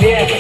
Yeah.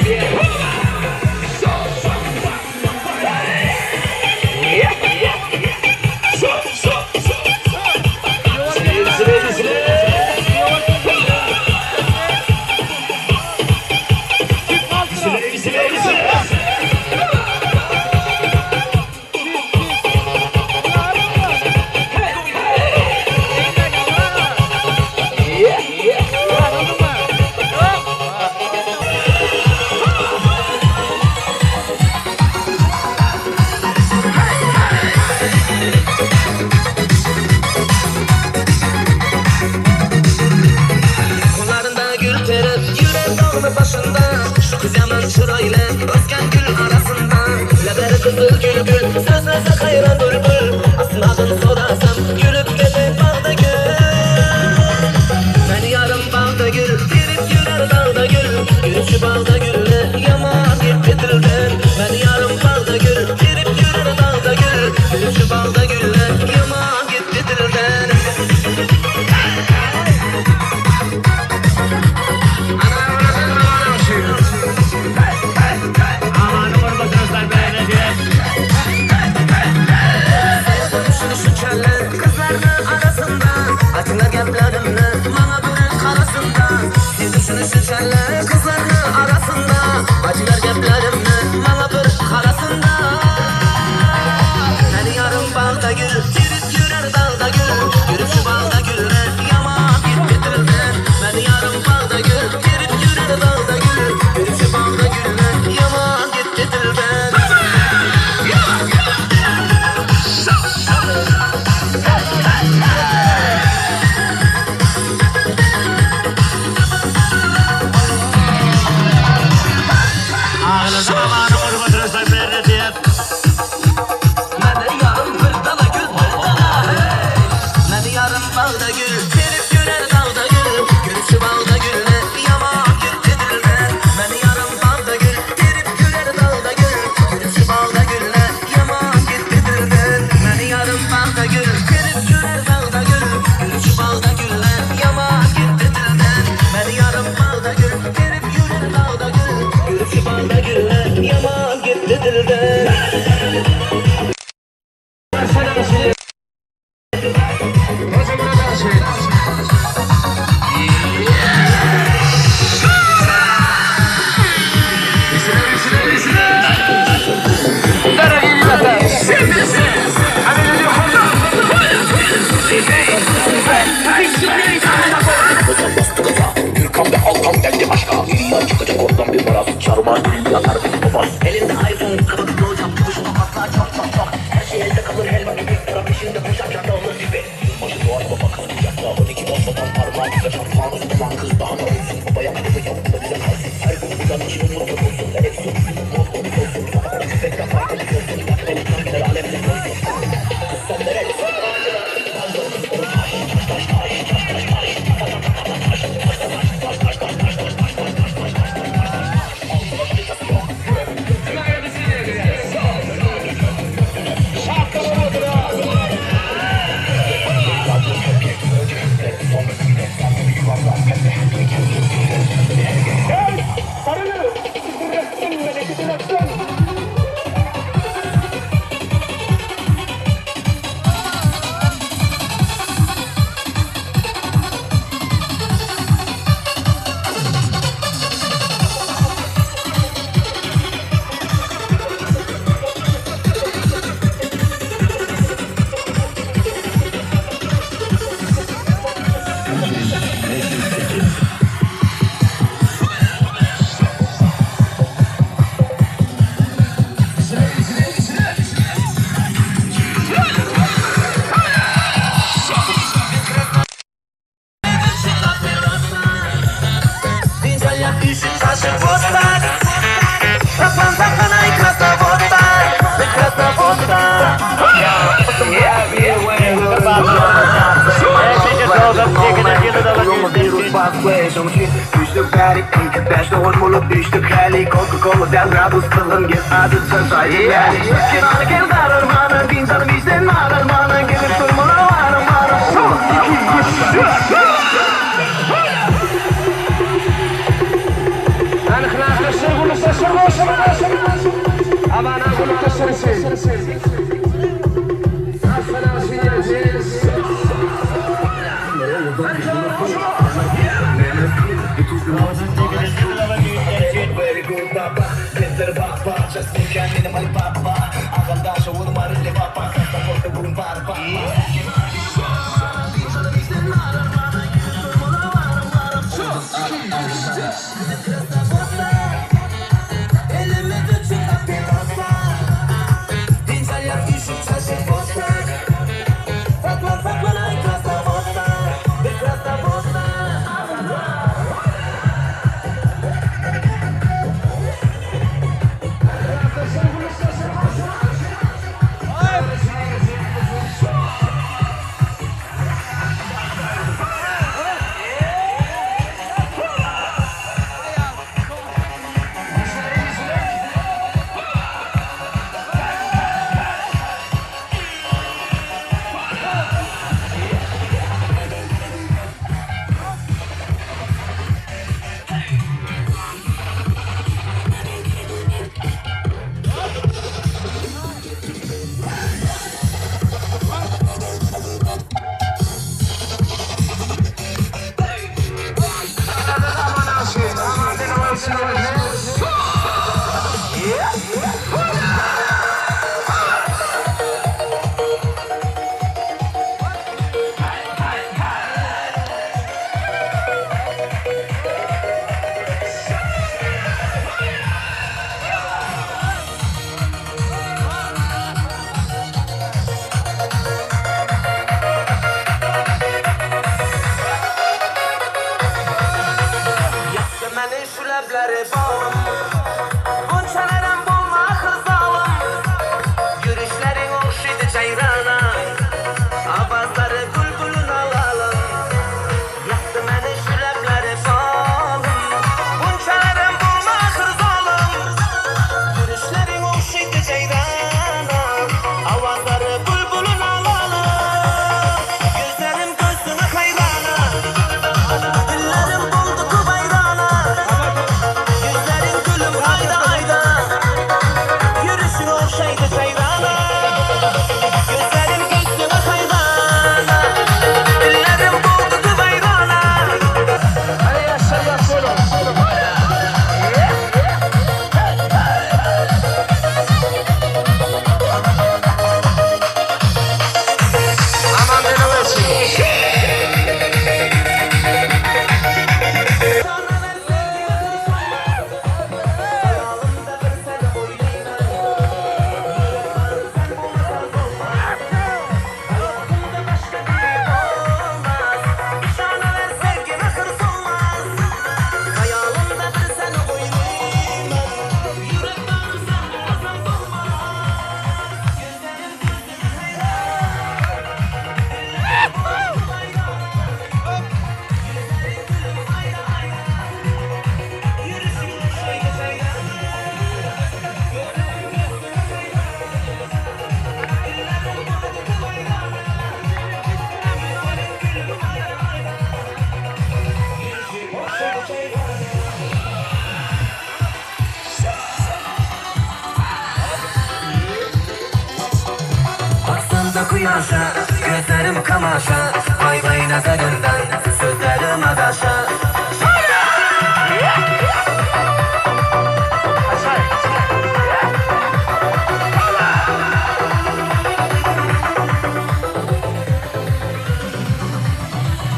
Baksam da kuýaşa, gözlerim kamaşa, Baý-baý nazaryndan, sözlerim azaşa.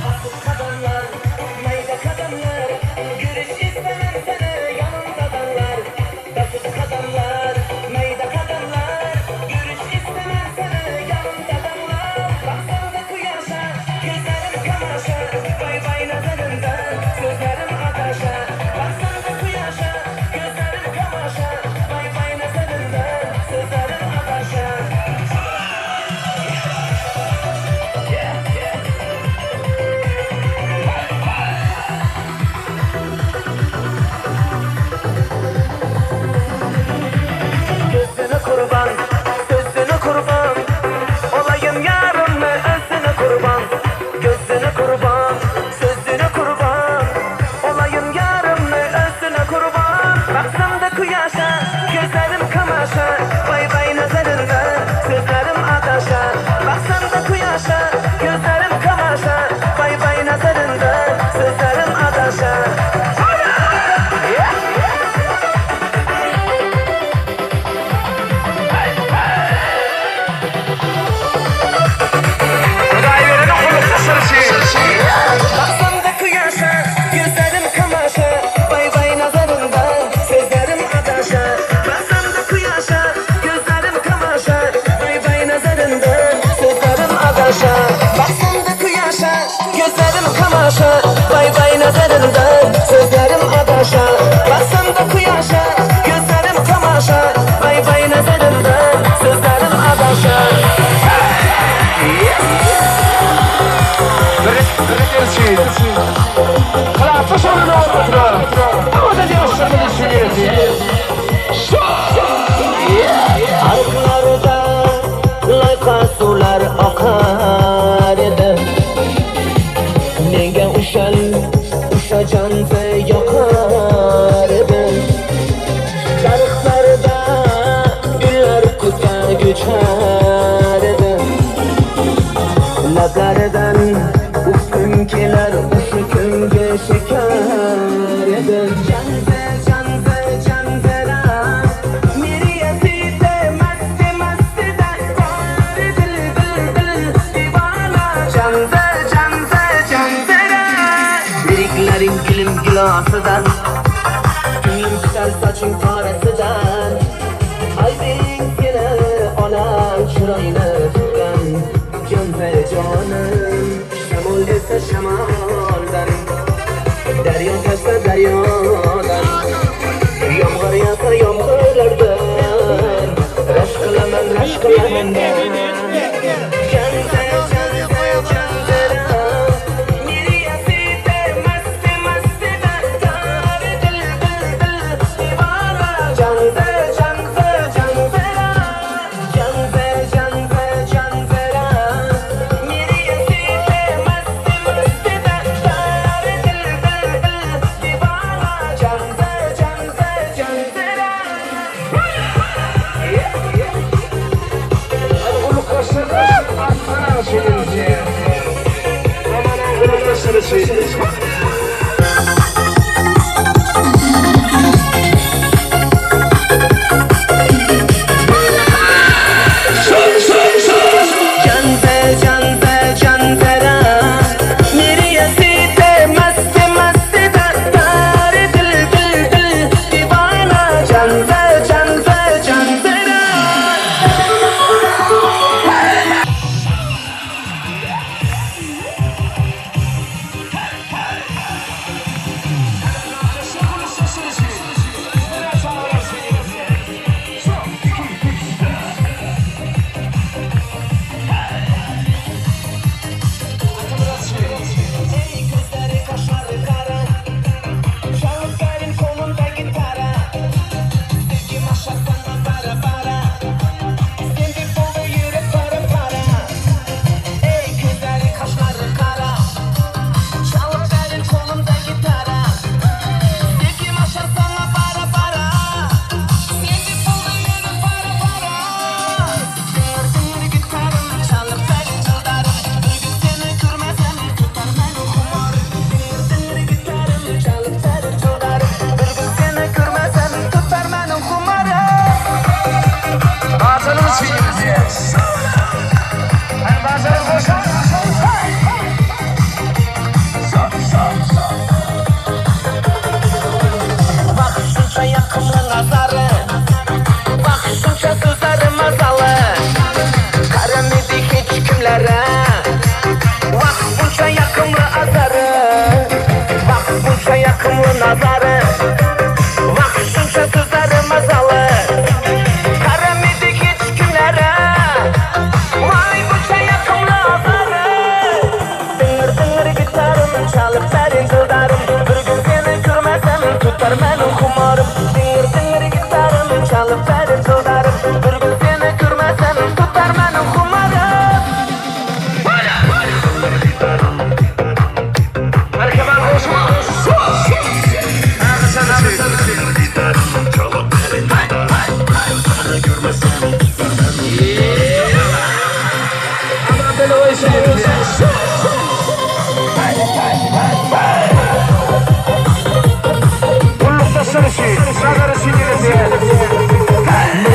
Basyp gadamlar, maýda kadamlar, Görüş istemem seni ýanymda daňlar. Basyp gadamlar, maýda kadamlar, Görüş istemem seni ýanymda daňlar. Baksam-da kuýaşa, gözlerim kamaşa, Baý-baý nazaryndan, sözlerim adaşa. Baksam-da kuýaşa, gözlerim kamaşa, Baý-baý nazaryndan, sözlerim adaşa. Gözüne kurban, sözüne kurban, Olayım yarım özüne kurban. Gözüne kurban, sözüne kurban, Olayım yarım özüne kurban. Baksam da kuýaşa, gözlerim kamaşa, Baý-baý nazaryndan, sözlerim adaşa. Baksam da kuýaşa, gözlerim kamaşa, Baý-baý nazaryndan, sözlerim adaşa. Hudaýbereniň gullukdaşlary üçin. Baksam da kuýaşa, gözlerim kamaşa, Baý-baý nazaryndan, sözlerim adaşa. Baksam da kuýaşa, gözlerim kamaşa, Baý-baý nazaryndan, sözlerim adaşa. Baksam da kuýaşa, gözlerim kamaşa, Baý-baý nazaryndan, sözlerim adaşa. Baksam da kuýaşa, gözlerim kamaşa, Baý-baý nazaryndan, sözlerim adaşa. Birlikler üçin. Klasdaş oglan ortasyna. Owadan ýaşlarymyz üçin ýeresi. Arklarda loyqa suvlar oqar edi. Menga o'shal o'sha jonzi yoqar edi. Daraxtlarda gullar ko'kka uchar edi. Lablaridan o'pgim kelar o'sha kungi shakar edi. Janzi, janzi, janzira, Meri asite masti mastida, Bor dil dil dil divana. Janzi, janzi, janzira, Liriklaring gulim gilosidan, Ko'nglim kutar soching qorasidan. Aybing seni onam chiroyini tutgan. Janzi jonim, shamol esa shamoldan, Daryo toshsa daryodan, Yomg'ir yog'sa yomg'irlardan, Rashk qilaman, rashk qilaman. Janzi, janzi, janzira, Meri asite masti mastida, Tar dil dil dil divana. Janzi, janzi, janzira, Janzi, janzi, janzira, Meri asite masti mastida, Tar dil dil dil divana. Janzi, janzi, janzira. Gullukdaşlar Aslan üçin. Gullukdaşlar üçin. Janzi, janzi, janzira, Meri asite masti mastida, Tar dil dil dil divana. Janzi, janzi, janzira. Ey gözleri kaşları kara, Çalıp berin kolunda gitara, Sevgim aşa sana bara bara, Sende boldy ýürek para para. Ey gözleri kaşları kara, Çalıp berin kolunda gitara, Sevgim aşa sana bara bara, Sende boldy ýürek para para. Diňir diňir gitarym. Ýakymly nazary Wah şunça sözleri mazaly Haram idi hiç kimlere Waý bunça ýakymly azary Diňir diňir gitarym Çalyp berin dildarym Bir gün seni görmesem Tutar meniň humarym Diňir diňir gitarym Çalyp berin dildarym Bir gün seni görmesem Tutar meniň humarym. Gullukdaşlar üçin, nazar üçin ýene-de.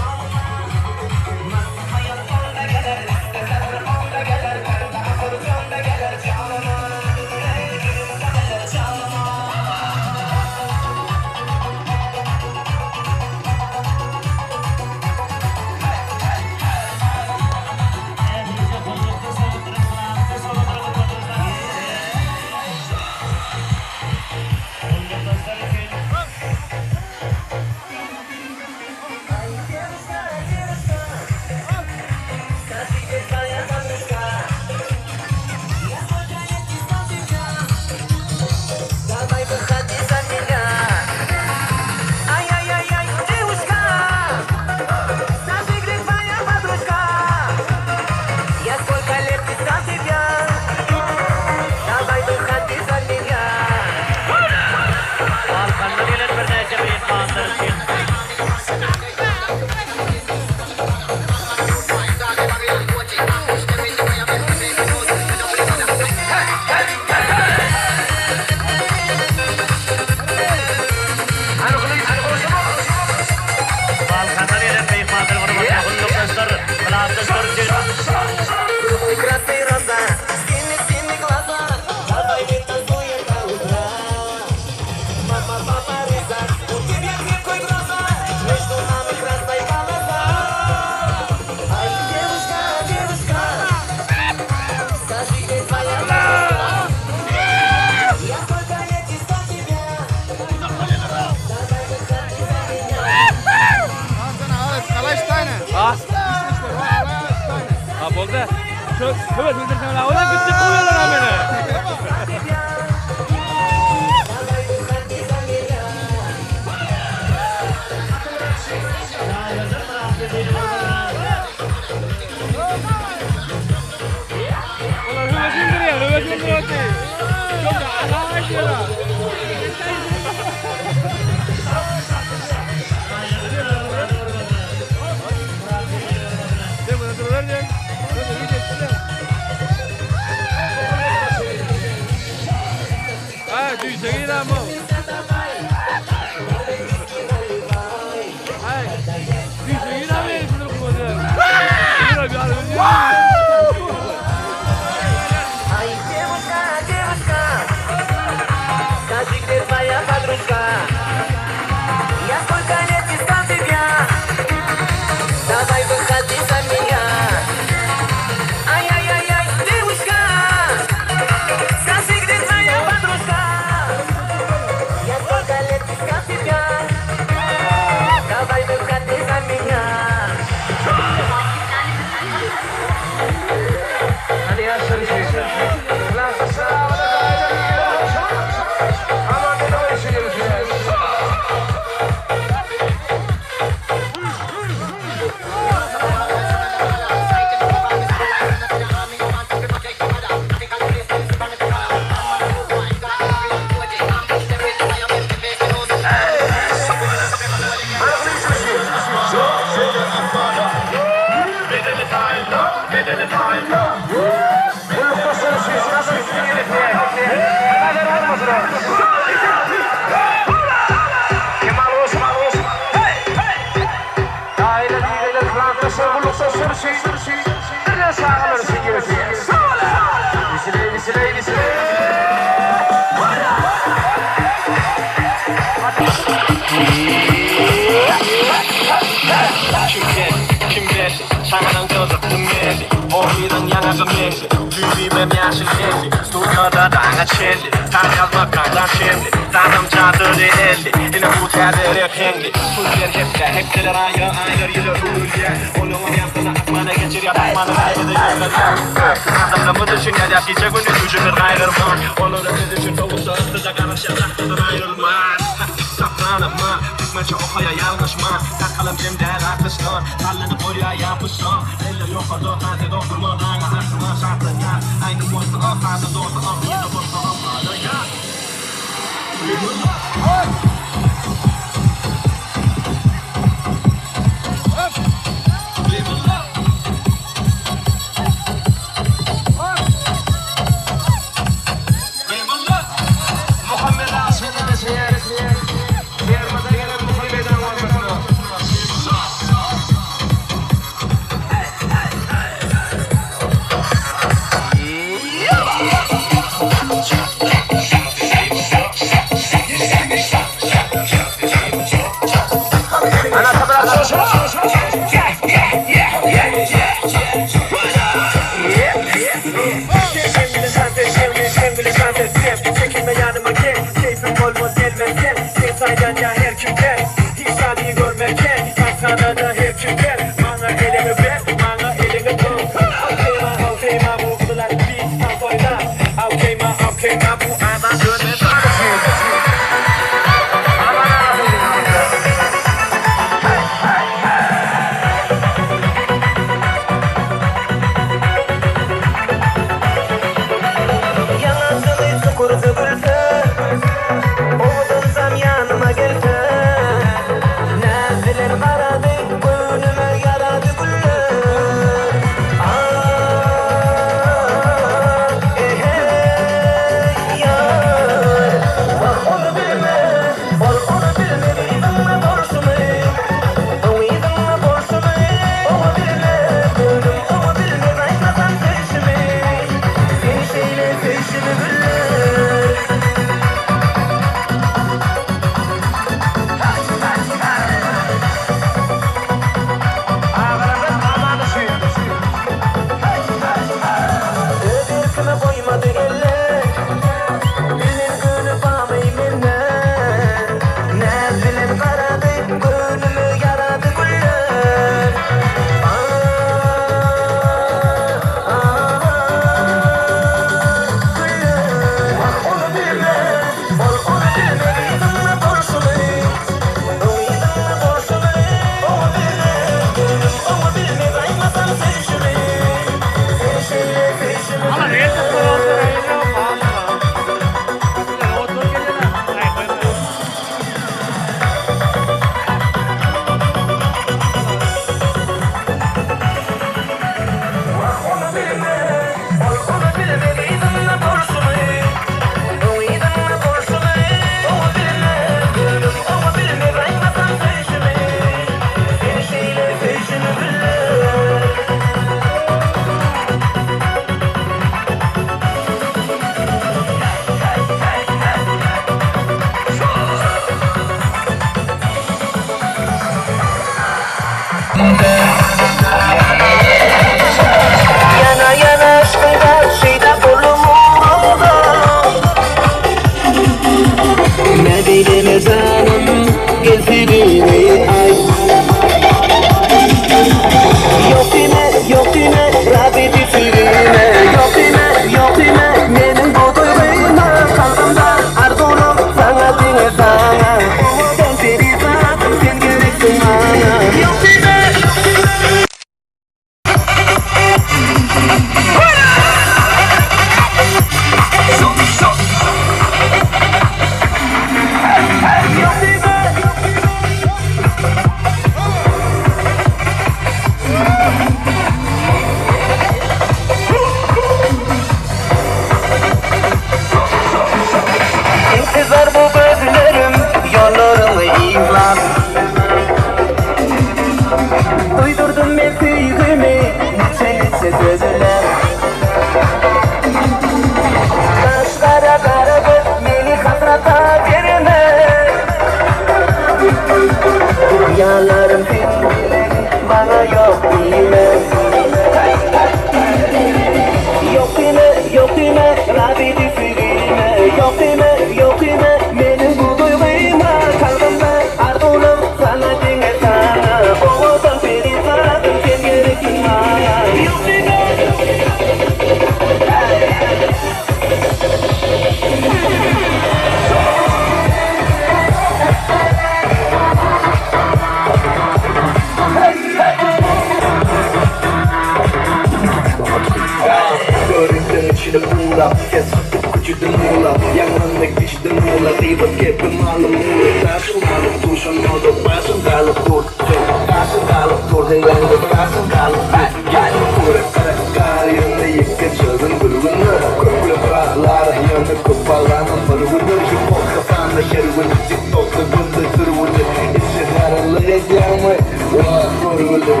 içini buwlap Ses çykdy köçeden uwlap Ýaňlandy giçden ula Gybat gepi malym uly Daşyň galyp dur şonda-da başyň galyp dur Sen daşyň galyp dur Heýwanda başyň galyp dur Gel gör gara gar ýöne ýeke çözüm bir günde Köpli baglar ýöne köp aglanam bir gündür Hip-hop kafamda her gün Tik-tokda günde sürgüni Içi garalyk edýäňmi? Wah görgüli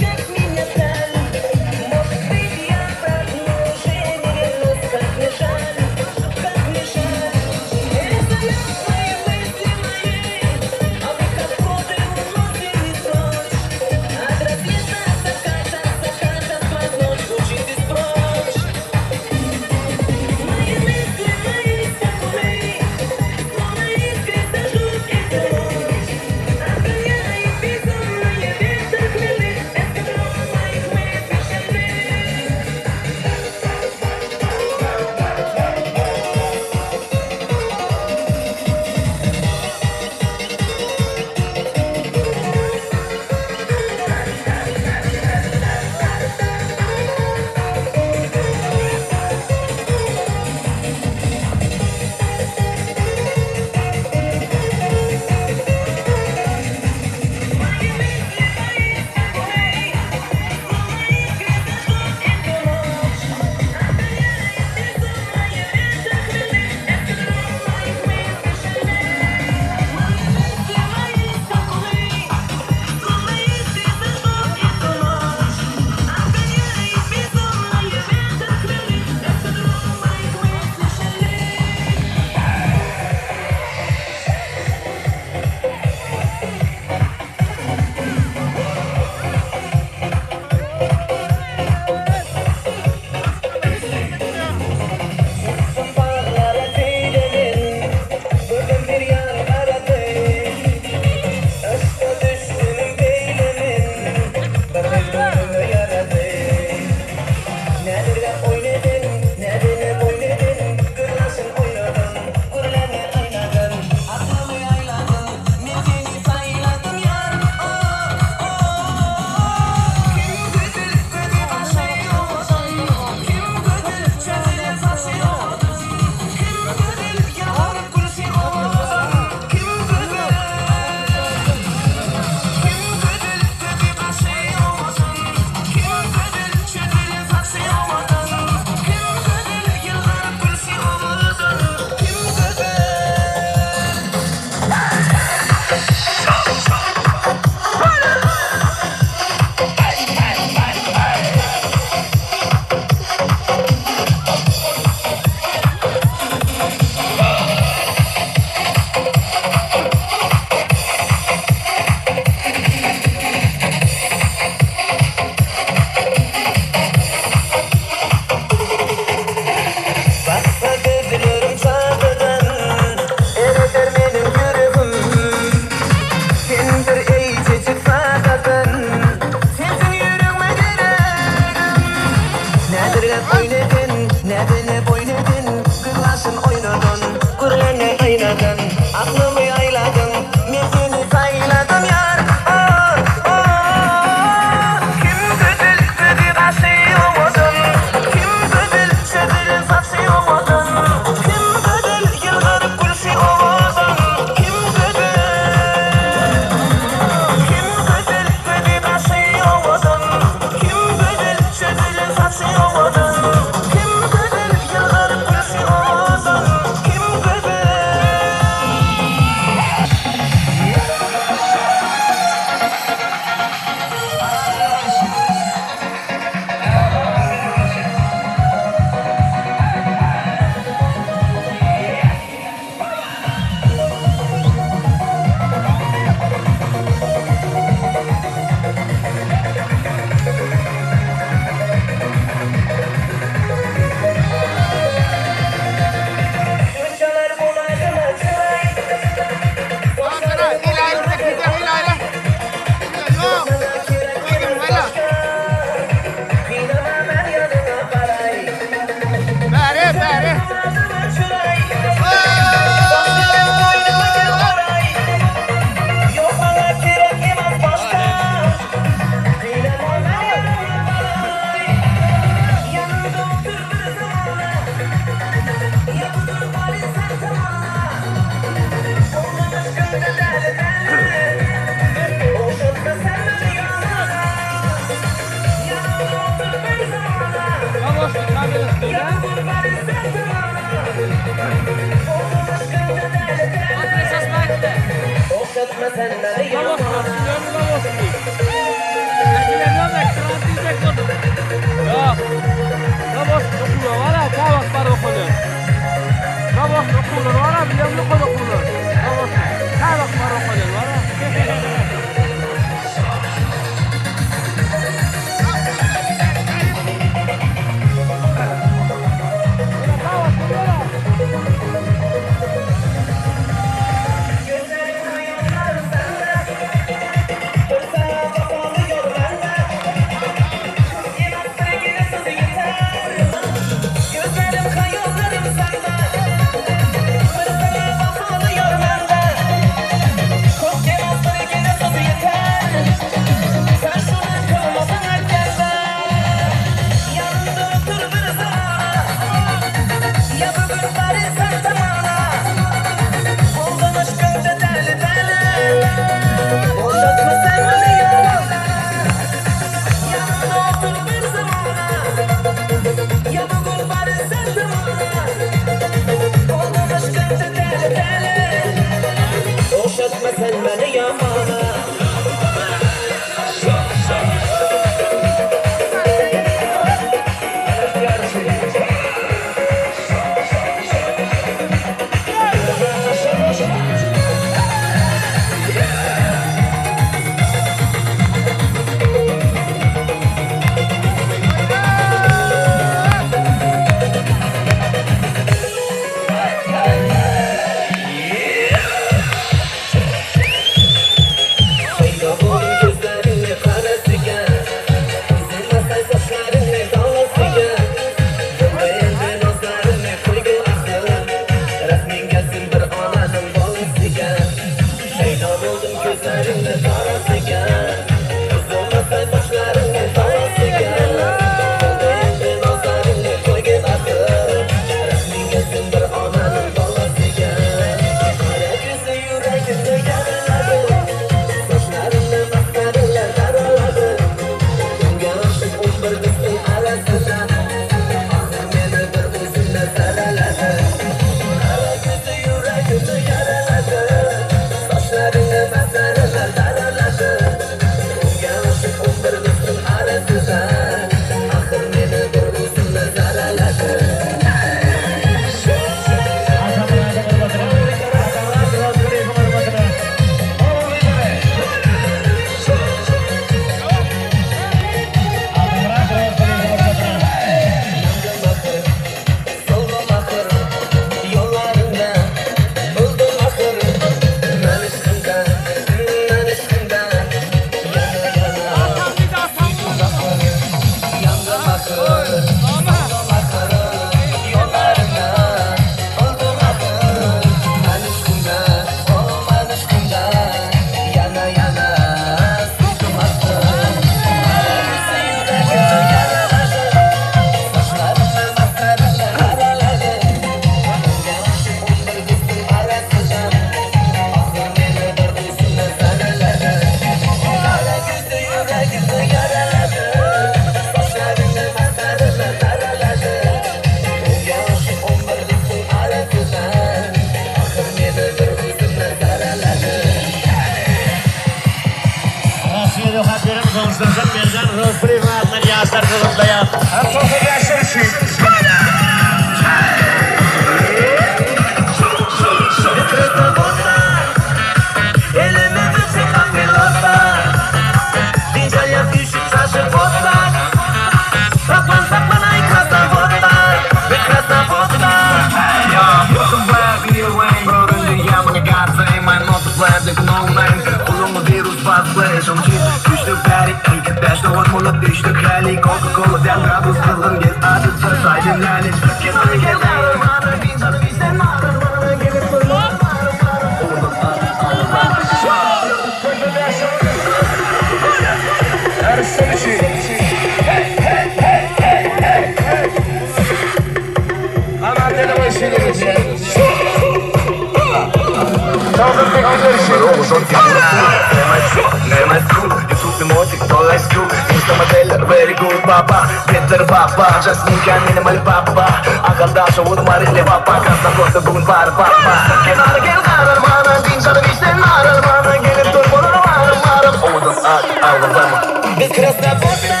Biz Krasnowodda,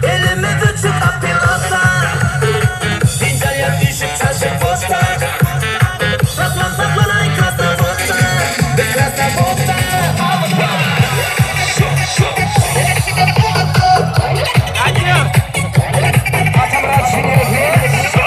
Elimiz uçuk apilota. Dynç alýas üýşüp çaşyp poçta. Saklan saklan aý Krasnowodda. Biz Krasnowodda. Atamyrat şeýlelikde.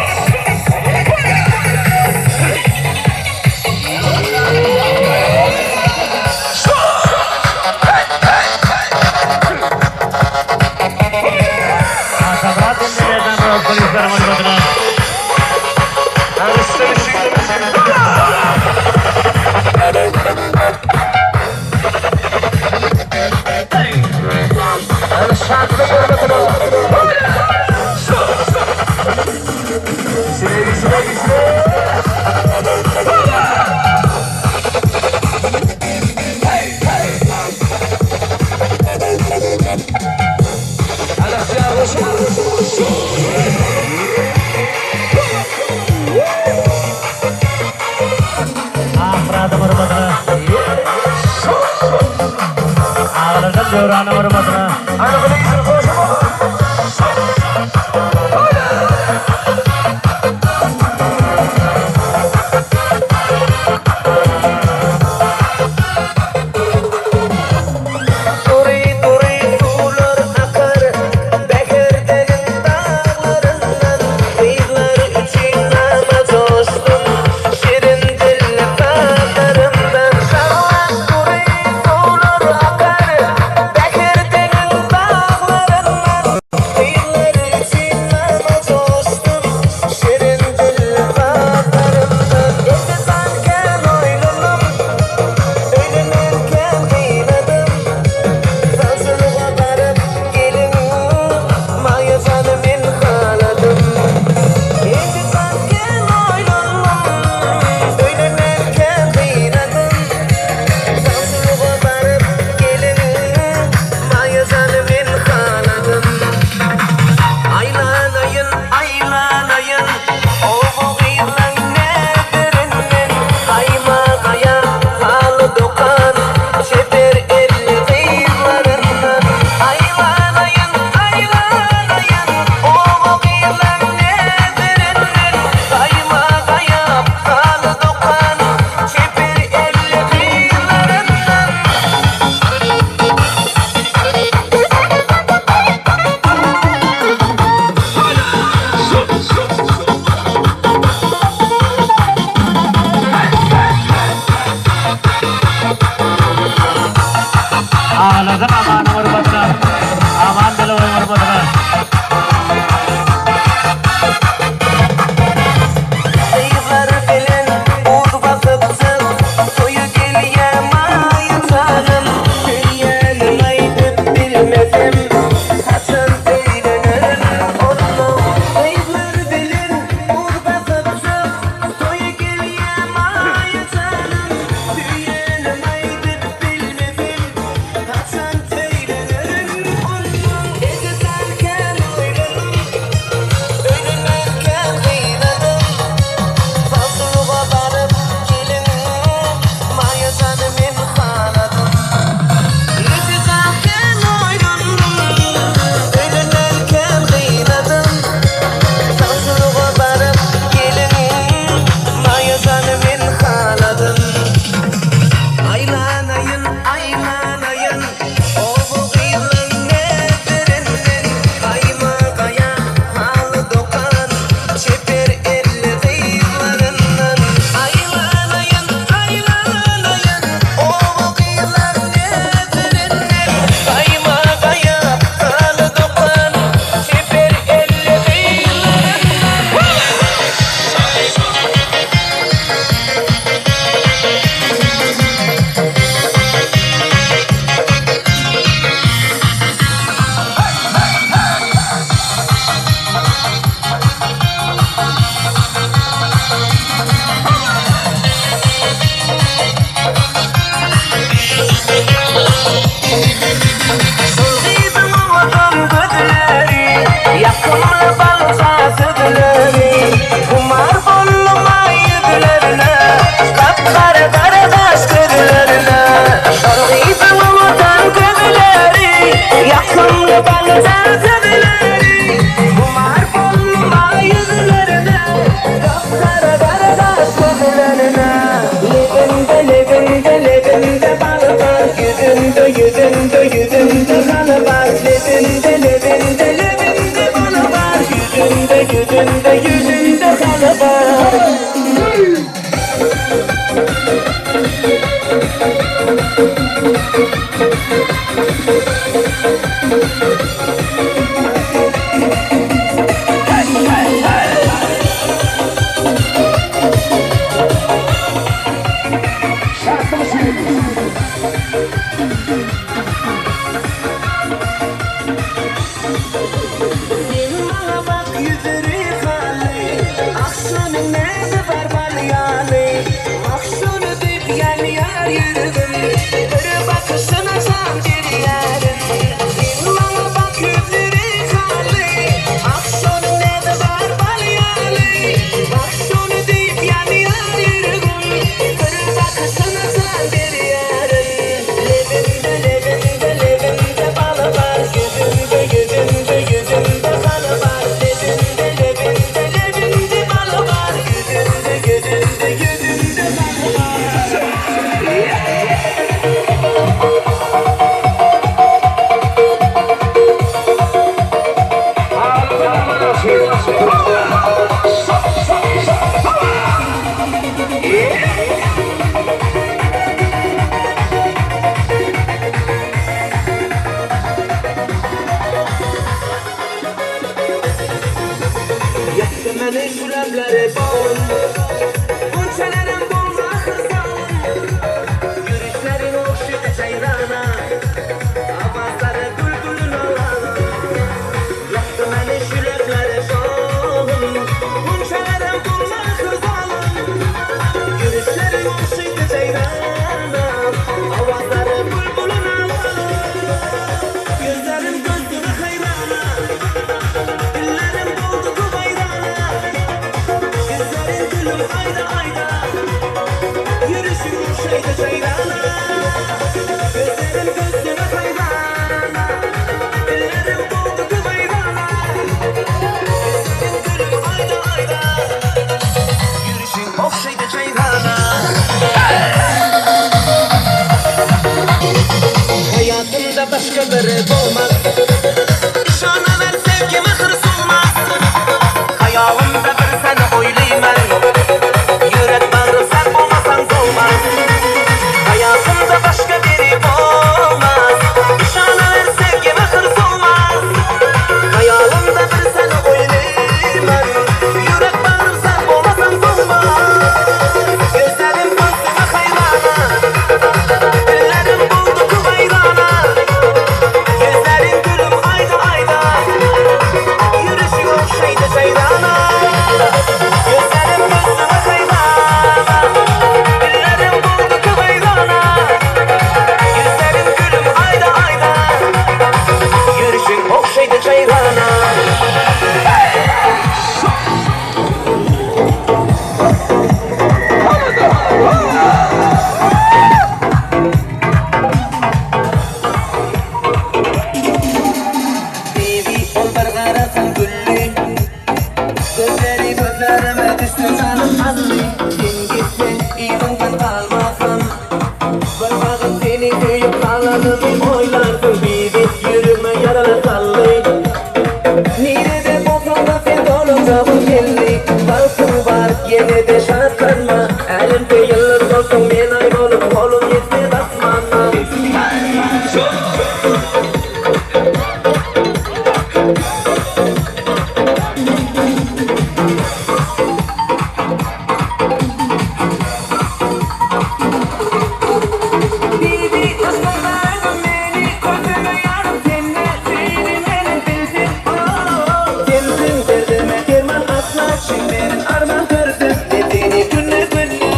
Atamyrat indelerden biraz polisler hormatyna. Akmyradyň hormatyna. Agalardan Döwranyň hormatyna. Dury-dury suwlar akar Bäherdeniň daglaryndan Gyzlar üçin nama joşdum Şirin dilli sazlarymdan Şaglap dury suwlar akar Bäherdeniň daglaryndan Gyzlar üçin nama joşdum Şirin dilli sazlarymdan Ejizan kän oýlandym Öýlenerkäm gynadym Sawçylyga baryp gelin Maýa jany men haladym Ejizan kän oýlandym Öýlenerkäm gynadym Sawçylyga baryp gelin Maýa jany men haladym Aýlanaýyn, aýlanaýyn Oba gyzlaň näzirinden Gaýma gaýa haly dokan Çeper elli gyzlaryndan Aýlanaýyn, aýlanaýyn Oba gyzlaň näzirinden Gaýma gaýa haly dokan Çeper elli gyzlaryndan. Agalardan Amanyň hormatyna. Aman Delewaýyň hormatyna. Gyzlar bilen buz basypjyk Toýa gelýä Maýa janym Söýýänim aýdyp bilmesem Haçan öýlenerin onnoň Gyzlar bilen buz basypjyk Toýa gelýä Maýa janym Söýýänim aýdyp bilmesem Haçan. Ýüzünde, ýüzünde haly bar Lebinde, lebinde, lebinde baly bar Ýüzünde, ýüzünde, ýüzünde haly bar. Sen maňa bak ýüzüri haly, Ah şunuň näzi bar bal ýaly, Wah şuny diýip ýanýar ýüregim, Bir bakyşyna jan berýärin. Sen maňa bak ýüzüri haly, Ah şunuň näzi bar bal ýaly, Wah şuny diýip ýanýar ýüregim, Bir bakyşyna jan berýärin. Lebimde, lebimde, lebimde baly bar, Ýüzümde, ýüzümde, ýüzümde haly bar, Lebimde, lebimde, lebimde baly bar, Ýüzümde, ýüzümde, ýüzümde haly bar. Ýakdy meni şu lebleri balym, Gunçalarym bolma hyzalym, Ýürüşleriň ogşady jaýrana, Awazlary bülbüliň owazy. Ýakdy meni şu lebleri balym, Gunçalarym bolma hyzalym, Ýürüşleriň ogşady jaýrana, Awazlary bülbüliň owazy. Gözlerim gözüne haýrana, Dillerim boldy güwaýrana, Gözleriň gülüm aýda-aýda, Ýürüşiň ogşaýdy jaýrana. Gözlerim gözüne haýrana, Dillerim boldy güwaýrana, Gözleriň gülüm aýda-aýda, Ýürüşiň ogşaýdy jaýrana. Haýatymda başga biri bolmaz. Yşanawer sevgim ahyr solmaz. Haýalymda bir seni oýlaýman. Ýürek bagrym sen bolmasaň dolmaz. Haýatymda başga biri bolmaz. Yşanawer sevgim ahyr solmaz. Haýalymda bir seni oýlaýman. Ýürek bagrym sen bolmasaň dolmaz. Gözlerim gözüme haýrana, Dillerim boldy güwaýrana, Gözleriň gülüm aýda-aýda, Ýürüşiň ogşaýdy jaýrana. Gözlerim gözüme haýrana, Dillerim boldy güwaýrana, Gözleriň gülüm aýda-aýda, Ýürüşiň ogşaýdy jaýrana. Bibi ol bir garasaň gülli, Gözleri gözlerime düşse janym aldy. Sen gitseň yzyňdan galmasam, Bir wagt seni söýüp galanymy oýlarsyň. Bibi ýüregime ýaralar saldy. Nirede bolsaň-da sen dolanjagym geldi. Bagtyň bar ýene-de şatlanma. Älemde ýyldyz bolsaň men aý bolup golum ýetmez asmana. Bibi taşlamaýdym meni Gözüme ýarym sende Seni meniň bilsin oh. Sensiň derdime derman asla Çemerin arman görsem de seni günde günde.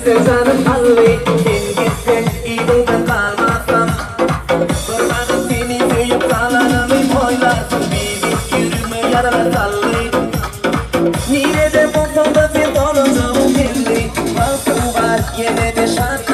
Gitse janym Ally, sen gitseň yzyňdan galmasam. Bir wagt seni söýüp galanymy oýlarsyň, Meniň ýüregime ýaralar saldy. Nirede bolsaň-da sen dolanjagyň belli, Wagtyň bar, ýene-de şat.